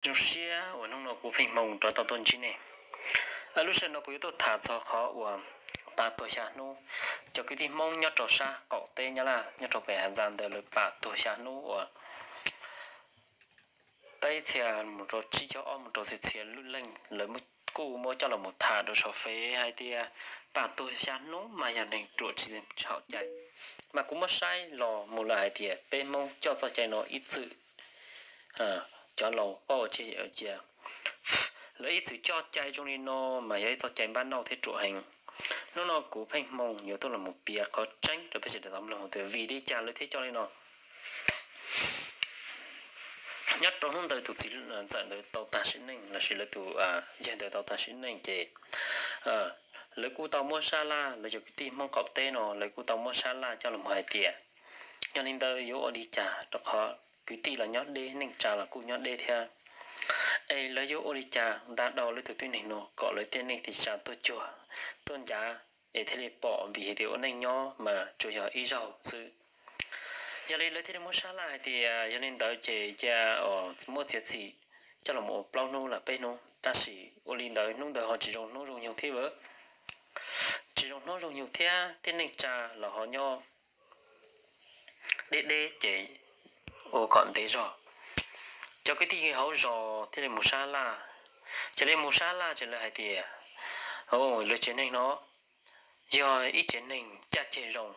Zoo siab uas hnub no kuv Pheej Hmoo rov tau tuaj ntsib nej. Lub sij hawm no kuv yuav tuaj tham txog qhov uas pam tuag xya hnub. Cov kwv tij Hmoob nyob rau sab qaum teb Nyab Laj, nyob rau pem Has Ntxas ntawd lawv pam tuag xya hnub uas peb txhia mus rau tsib caug ob mus rau txhia txhia lub leej lawv kuj muab coj los mus tham rau saum Fev hais tias pam tuag xya hnub mas yog neeg ruam tsis haum cai. Mas kuv muab saib los mus lawm hais tias peb Hmoob coj txoj cai no ib txwm, cov laus poj ua tsiaj cia, lawv ib txwm coj cai zoo li no mas yog ib txoj cai npab nauj thiab ruam heev. Hnub no kuv Pheej Hmoo yuav tuaj los mus piav qhov tseeb rau peb sawv daws tau mloog tias vim li cas lawv thiaj coj li no. Nyob rau hnub ntawd tus txiv ntxawm ntawd tau tag sim neej lossis lawv tus yawg ntawd tau tag sim neej ces lawv kuj tau muab sab laj, lawv cov kwv tij Hmoob qaum teb no lawv kuj tau muab sab laj coj los mus hais tias yog li ntawd yuav ua li cas rau qhov kwv tij los nyob deb, neej tsa los kuj nyob deb thiab. Es lawv yuav ua li cas nta dhau lawv tus tib neeg no kom lawv tej neej tej tsa tuaj cuag tuaj ncav es thiaj li pom, vim hais tias ua neej nyob mas tsuas yog ib zaug xwb. Yog li lawv thiaj li muab sab laj hais tias yog li ntawd ces cia muab txiav txim coj los ua plaub hnub los peb hnub, tab sis ua li ntawd hnub ntawd ho tsis zoo hnub zoo nyoog thiab. Tsis zoo hnub zoo nyoog thiab, tej neej tsa los ho nyob deb deb ces ua kom ntev zog. Cov kwv tij hauv zos thiaj li mus sab laj. Ces li mus sab laj ces lawv hais tias lawv tsev neeg no yog ib tsev neeg caj ceg zoo,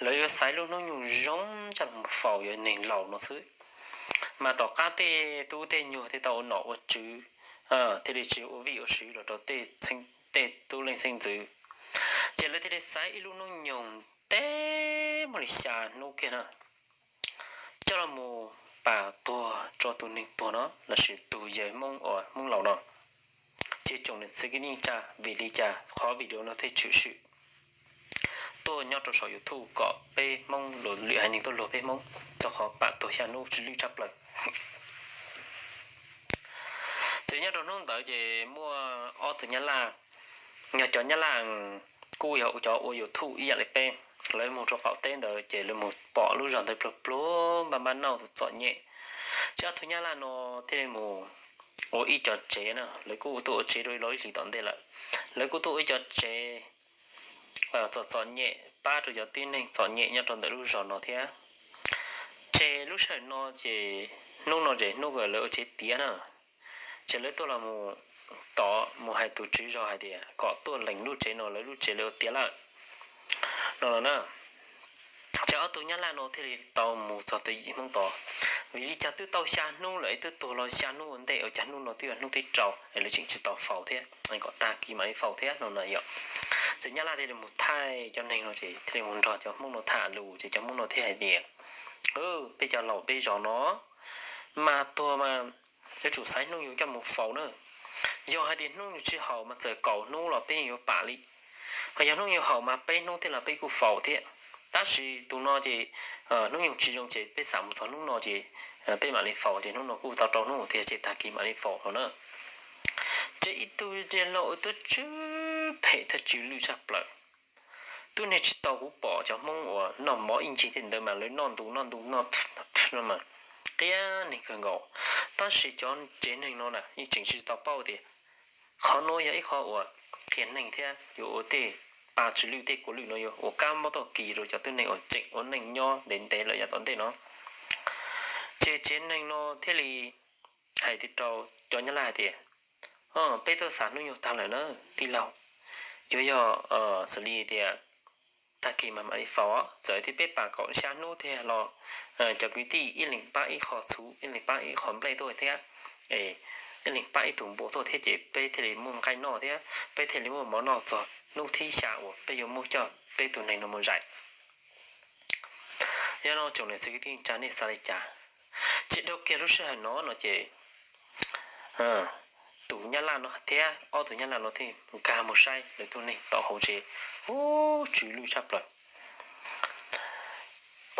lawv yuav xaiv lub hnub nyoog zoo coj los faus yog neeg laus no xwb. Mas tom qab tej tub tej nyuag thiaj tau ua nom ua tswv, thiaj li tsis ua vij ua sw los rau tej tub leej xeeb ntxwv. Ces lawv thiaj li xaiv ib lub hnub nyoog teb muaj li xya hnub kiag na coj los mus pam tuag rau tus neeg tuag no lossis tus yawg Hmoob uas Hmoob laus no. Ces tsoom niam txiv kwv tij neej tsa, vim li cas qhov video no thiaj tshwm sim tuaj nyob rau saum YouTube kom peb Hmoob lwm haiv neeg tuaj luag peb Hmoob txog qhov pam tuag xya hnub tsis lwj tshaj plaws. Ces nyob rau hnub ntawd ces muaj ob tug Nyab Laj, yog cov Nyab Laj kuj yog cov ua YouTube ib yam li peb, lawv mus rau qaum teb ntawd ces lawv mus pom lub zos ntawd pluag pluag npab npab nauj txom nyem. Ces ob tug Nyab Laj no thiaj li mus ua ib co tsev na, lawv kuj tuaj ua tsev rau ib los ib hlis tom ntej lawm. Lawv kuj tuaj ua ib co tsev txom txom nyem pab rau cov tib neeg txom nyem nyob rau ntawm lub zos no thiab. Ces lub sij hawm no ces hnub no ces hnub uas lawv ua tsev tiav na, ces lawv tuaj los mus tod mus hais tus tswv zos hais tias kom tuaj lees lub tsev no, lawv lub tsev lawv ua tiav lawm no los na. Ces ob tug Nyab Laj no thiaj li tau mus txog twj ywm Hmoob tod, vim li cas twb tau xya hnub lawm, twb tuag los xya hnub ua ntej, ua cas hnub no twb yog hnub thib rau es lawv tseem tsis tau faus thiab, kom tag kis mam li faus thiab no na yom. Ces Nyab Laj thiaj li mus thaij cov neeg no ces thiaj li mus nrog cov Hmoob no tham lus, ces cov Hmoob no thiaj hais tias, peb cov laus peb zos no mas tuag mas yuav tsum xaiv hnub nyoog coj mus faus na. Yog hais tias hnub nyoog tsis haum mas txawm kaum hnub los peb yeej yuav pam li. Ho yog hnub nyoog haum mas peb hnub thiab los peb kuj faus thiab. Tab sis tus no ces hnub nyoog tsis zoo ces peb xam mus txog hnub no ces peb mam li faus, ces hnub no kuj tau rau hnub tiag ces tag kis mam li faus no na. Ces ib tug laus ua tub tswv phem thiab tsw lwj tshaj plaws. Tub niag tsis tau kuv pom cov Hmoob uas noj mov ib ncig tej ntawd mas lawv noj ntu noj ntu noj no mas qias neeg kawg nkaus. Tab sis cov tsev neeg no na yeej tseem tsis tau paub tias qhov no yog ib qho uas qhia neeg thiab yuav ua tej pa tsw lwj tej kua lwj no yuav ua kab mob tag kis rau cov tib neeg uas tseem ua neej nyob ntev ntev lawm yav tom ntej no. Ces tsev neeg no thiaj li hais rau cov Nyab Laj hais tias, peb tuaj xam hnub nyoog tag lawm na tij laug, yuav yog xws li tias tag kis mas mam li faus, txawm tias peb pam kaum xya hnub tiag los cov kwv tij ib leeg pab ib qho txhuv, ib leeg pab ib qho nplej tuaj thiab, ib leeg pab ib tug npua tuaj thiab ces peb thiaj li muaj nqaij noj thiab peb thiaj li muaj mov noj txog hnub thib xya uas peb yuav muab coj peb tus neeg no mus zais. Yog no tsoom niam txiv kwv tij neej tsa nej xav li cas? Ces dhau kiag lub sij hawm no no ces tus Nyab Laj no thiab ob tug Nyab Laj no thiaj nkag mus saib lawv tus neeg tom hauv tsev, ub, tsw lwj tshaj plaws.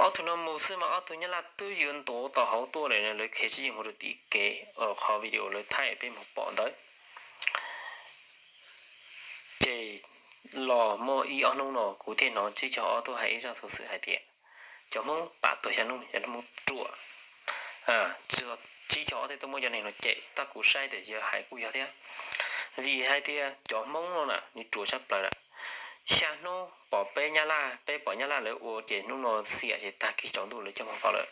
Ob tug no mus xwb mas ob tug Nyab Laj twb yuav ntuav tom hauv tuaj lawm, lawv khiav tsis yeej mus rau tim kev qhov video lawv thaij peb mus pom ntawd. Ces los muaj ib ob hnub no kuv thiaj hnov tsib caug ob tuaj hais ib zaj xov xwm hais tias cov Hmoob pam tuag xya hnub, cov Hmoob ruam, tsis tsib caug ob thiaj tuaj muab cov neeg no cem, tab kuv saib tias yog hais kuj yog thiab. Vim hais tias cov Hmoob no na nws ruam tshaj plaws na. Xya hnub pom peb Nyab Laj, peb pom Nyab Laj lawv ua ces hnub no xiam ces tag kis tsaus ntuj lawv coj mus faus lawm.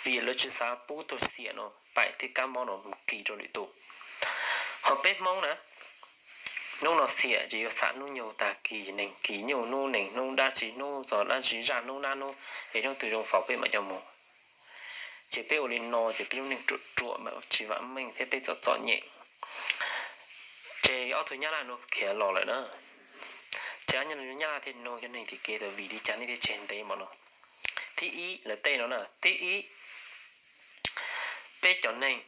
Vim lawv tsis xav pub tug xiam no paim thiab kab mob no mus kis rau lwm tus. Ho peb Hmoob na, hnub no xiam ces yuav xam hnub nyoog tag kis, neeg kis nyuj hnub, neeg hnub dab tsi hnub, txog dab tsi zaj hnub nab hnub, es hnub twg zoo faus peb mam coj mus. Ces peb ua li no ces peb lub neej ruam ruam mas tsis vam meej thiab peb txom txom nyem. Ces ob tug Nyab Laj no khiav los lawm na. Ces Nyab Laj thiaj nug cov neeg tim kev tias vim li cas nej thiaj tseg ntev npaum no. Thib ib, lawv teb no na, thib ib, peb cov neeg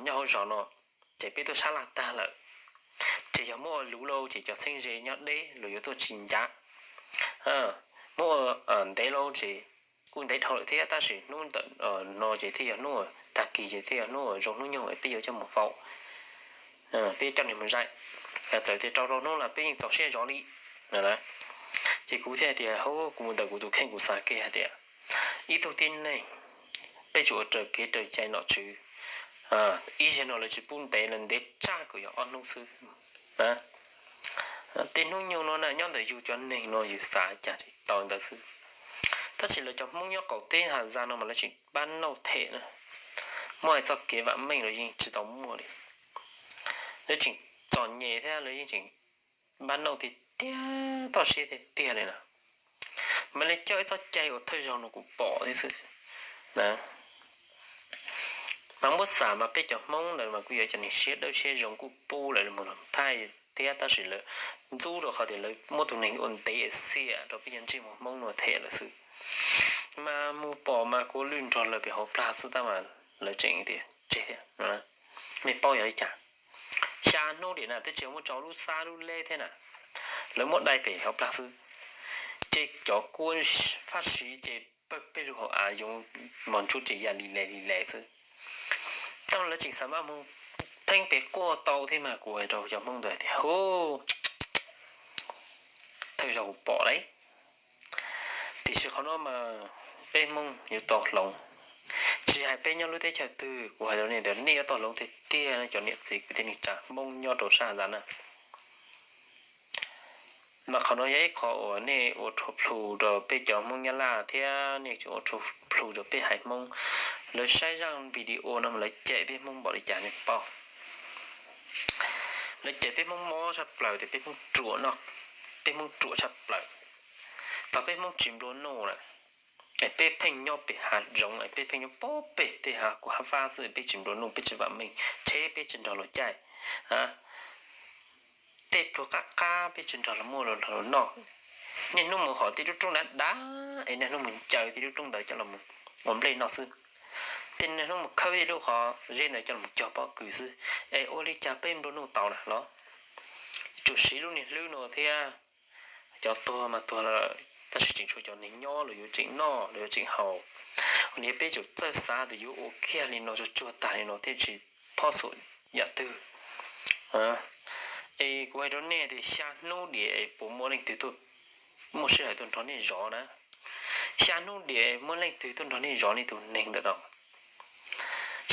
nyob hauv zos no ces peb tuaj sab laj tag lawm, ces yog muab ua luv lauj ces cov txheeb ze nyob deb los yuav tuaj tsis ncav. Muab ua ntev lauj ces kuj ntev dhau lawm thiab, tab sis hnub ntawm no ces thiaj yog hnub uas tag kis ces thiaj yog hnub uas zoo hnub nyoog peb yuav coj mus faus, peb yuav coj nws mus zaim. Txawm tias rau rau hnub los peb yeej txaus siab zov li. Ces kuv thiaj tias, hu, kuv mus ntawm kuv tus kheej kuv xav kiag hais tias ib tug tib neeg peb tsuas ua raws kev raws cai nom tswv. Ib zaug no lawv tsis pub ntev, lawv ntev tshaj kuj yog ob hnub xwb. Tej hnub nyoog no na nyob ntawm yus cov neeg no yus xav cas tsis tau ntawd xwb. Tab sis lawv cov Hmoob nyob qaum teb Has Zas no mas lawv tseem npab nauj them na. Muaj hais txoj kev vam meej los yeej tsis tau muaj li. Lawv tseem txom nyem thiab lawv yeej tseem npab nauj tiag tiag, toj siab tiag tiag li na. Mas lawv coj ib txoj cai uas thawj zaug no kuv pom thiab xwb na. Mas muab xam mas peb cov Hmoob ntawd mas kuj yog cov neeg siab dawb siab zoo kuj pub lawv mus thaij thiab, tab sis lawv ntxub rau qhov tias lawv muab tus neeg ua ntev xiam rau peb cov ntsej muag Hmoob no them lawm xwb. Mas mus pom mas kuv lwj nrog lawv pem hauv plag xwb tab mas lawv tseem tias tseg thiab. Nej paub yog li cas? Xya hnub dim na twb tsis muab tso lub xab lub leb thiab na, lawv muab dai pem hauv plag xwb. Ces cov kua faj siv ces pawg peg lug hauv av yoov mos ntsuab ces ya li les li les xwb. Tab lawv tseem xav maj mus pheej pem quaj tau thiab mas kuv hais rau cov Hmoob ntawd tias, hu, thawj zaug kuv pom lauj. Tiam sis qhov no mas peb Hmoob yuav tau hloov, tsis hais peb nyob lub teb chaws twg kuv hais rau nej tias nej yuav tau hloov tiag tiag cov niam txiv kwv tij neej tsa Hmoob nyob rau sab Has Zas na. Mas qhov no yog ib qho uas nej ua rhuav plhu rau peb cov Hmoob Nyab Laj thiab nej tseem ua rhuav plhu rau peb haiv Hmoob. Lawv saib zaj video no mas lawv cem peb Hmoob npaum li cas nej paub. Lawv cem peb Hmoob mob tshaj plaws tias peb Hmoob ruam no, peb Hmoob ruam tshaj plaws. Thaum peb Hmoob tsis nplua nuj na, es peb pheej nyob pem hav zoov, es peb pheej nyob pem tej hav kuv hav fab xwb, peb tsis nplua nuj, peb tsis vam meej, tsheb peb tsis nrog luag caij, tej pluag qab qab peb tsis nrog luag muaj los noj. Niaj hnub mus hom tej lub roob dav dav, es niaj hnub mus ncaws tej lub roob ntawd coj los ua nplej noj xwb. Tej niaj hnub mus khawb tej lub qhov zeb ntawd coj los cog pob kws xwb, es ua li cas peb nplua nuj tau na los? Tsuas siv lub niag hlwb no thiab. Cov tuag mas tuag lawm, tab sis tseem tshuav cov neeg nyob los yuav tseem noj los yuav tseem haus. Niag peb tseem txawj xav tias yuav ua kiag li no tsuag tsuag tag li no thiaj tsis phob xum yam twg. Es kuv hais rau nej tias xya hnub diam puas muaj leej twg tuaj, muaj sij hawm tuaj nrog nej zov na? Xya hnub diam muaj leej twg tuaj nrog nej zov nej tus neeg ntawm no?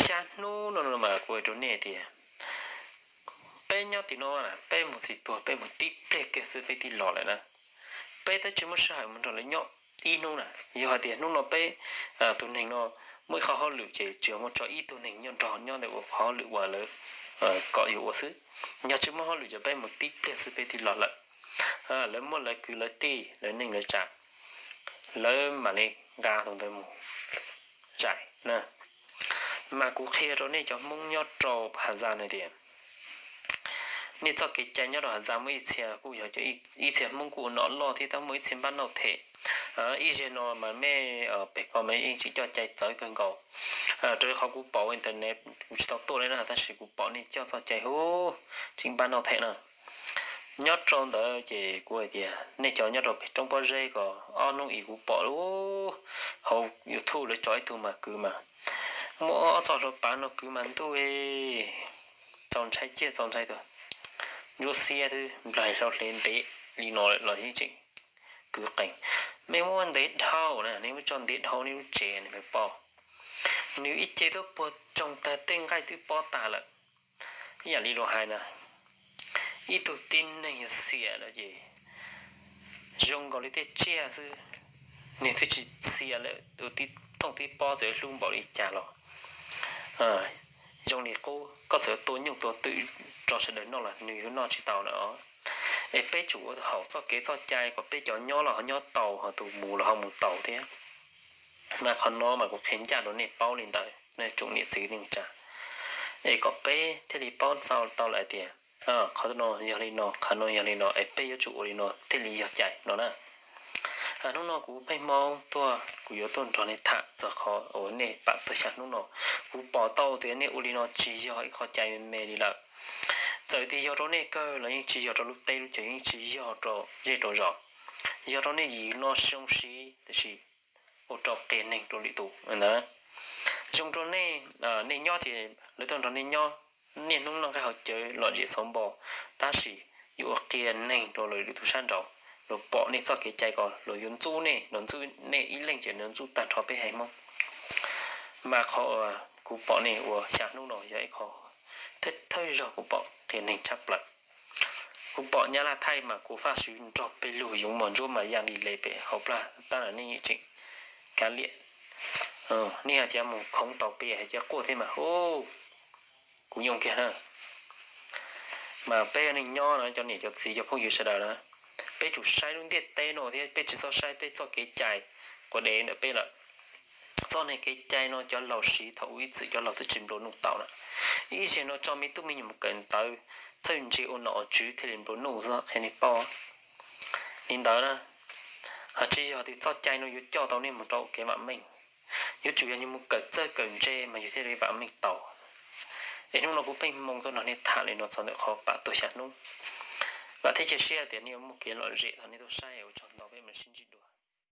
Xya hnub no mas kuv hais rau nej tias peb nyob tim no na, peb mus txiv tuag, peb mus tib pliag kiag xwb peb twb los lawm na. Peb twb tsis muaj sij hawm mus nrog lawv nyob ib hnub na. Yog hais tias hnub no peb tus neeg no muaj ib qhov hauj lwm ces tsuas muaj tso ib tug neeg nyob nrog nyob ntawm ua qhov hauj lwm uas lawv kom yus ua xwb. Yog tsis muaj hauj lwm ces peb mus tib pliag xwb peb twb los lawm. Lawv muaj lawv kwv lawv tij, lawv neej lawv tsav, lawv mam li nqa tus ntawd mus zaim na. Mas kuv qhia rau nej cov Hmoob nyob rau Has Zas no tias nej txoj kev cai nyob rau Has Zas muaj ib txhia kuj yog ib txhia Hmoob kuj ua nom loj thiab tab muaj ib txhia npab nauj them. Ib zaug no mas mej pem ko mas yeej tseem coj cai txawv kawg nkaus. Raws li qhov kuv pom ua internet kuv tsis tau tuaj li na, tab sis kuv pom nej coj txoj cai hub, tseem npab nauj them na. Nyob rau ntawd ces kuv hais tias nej cov nyob rau pem roob pob zeb ko, ob hnub ib kuv pom hauv YouTube lawv tso ib tug mas kwv mas muaj ob txoj hlua pav no kwv mas ntuj, txaus ntshai ciaj txaus ntshai tuaj. Ntsuab xiab twb nplaig hlau hle ntev li no lawm los yeej tseem kwv qees. Mej muab ntev dhau na, nej muab tso ntev dhau nej lub tsev nej paub. Nws ib ce tuaj puag tsoo tag tej nqaij twb pob tas lawm. Ib yam li luag hais na, ib tug tib neeg yog xiam lawm ces zoo nkaus li tej tsiaj xwb, nws twb tsis xiam lawm, tus tib thooj tib pob txawm hlub npaum li cas los zoo li qub, koj txawm tua nyuj tua twm rau sawv daws noj los nws yuav noj tsis tau na. Es peb tsum ua haum txoj kev txoj cai kom peb cov nyob los ho nyob taus, ho tus mus los ho mus taus thiab. Mas qhov no mas kuv qhia ncaj rau nej paub li ntawd, nej tsoom niam txiv neej tsa, es kom peb thiaj li paub txog tau lawm tias qhov no yog li no, qhov no yog li no, es peb yuav tsum ua li no thiaj li yog cai no na. Hnub no kuv pheej hmoob tuaj, kuv yuav tuaj nrog nej tham txog qhov uas nej pam tuag xya hnub no. Kuv pom tau tias nej ua li no tsis yog ib qho cai me me li lawm. Txawm tias yog rau nej kawg los yeej tsis yog rau lub teb lub chaw, yeej tsis yog rau zej rau zos. Yog rau nej yim no zoo siv, tiam sis ua rau qias neeg rau lwm tus ntawd. Zoo rau nej, nej nyob ces lawv tuaj nrog nej nyob, niaj hnub noj nqaij haus cawv lom zem xauv npo, tab sis yuav ua qias neeg rau lwm tus sab nraud. Luag pom nej txoj kev cai ko luag yuav ntxub nej, luag ntxub nej ib leeg ces luag ntxub tag nrho peb haiv Hmoob. Mas qhov uas kuv pom nej ua xya hnub no yog ib qho thawj thawj zaug kuv pom qias neeg tshaj plaws. Kuv pom Nyab Laj Thaib mas kuv faj swv nrog peb lug yoov mos ntsuab mas ya li le pem hauv plag tab lam nej yeej tseem kav liam. Nej hais tias mus khoov tau pem hais tias quaj thiab mas hu, kuv nyoo kiag na. Mas peb neeg nyob no, cov niam cov txiv cov phooj ywg sawv daws na, peb tsum saib lub ntiaj teb no thiab peb tsis txhob saib peb txoj kev cai quav dev ntawm peb lawm. Txoj niag kev cai no cov laus siv thaum ub ib txwm cov laus twb tsis nplua nuj tau na. Ib zaug no tso me tub me nyuam mus kawm ntawv, txawj ntse ua nom ua tswv thiaj li nplua nuj xwb qhia nej paub li ntawd na. Ho tsis yog tias txoj cai no yuav coj tau nej mus rau kev vam meej. Yuav tsum yog yus mus kawm txawj kawm ntse mas yus thiaj li vam meej tau. Es hnub no kuv pheej hmoo tuaj nrog nej tham li no txog ntawm qhov pam tuag xya hnub. Vam thiab cia siab tias nej yuav muaj kev lom zem thaum nej tuaj saib, ua tsaug ntau, peb mam sib ntsib dua.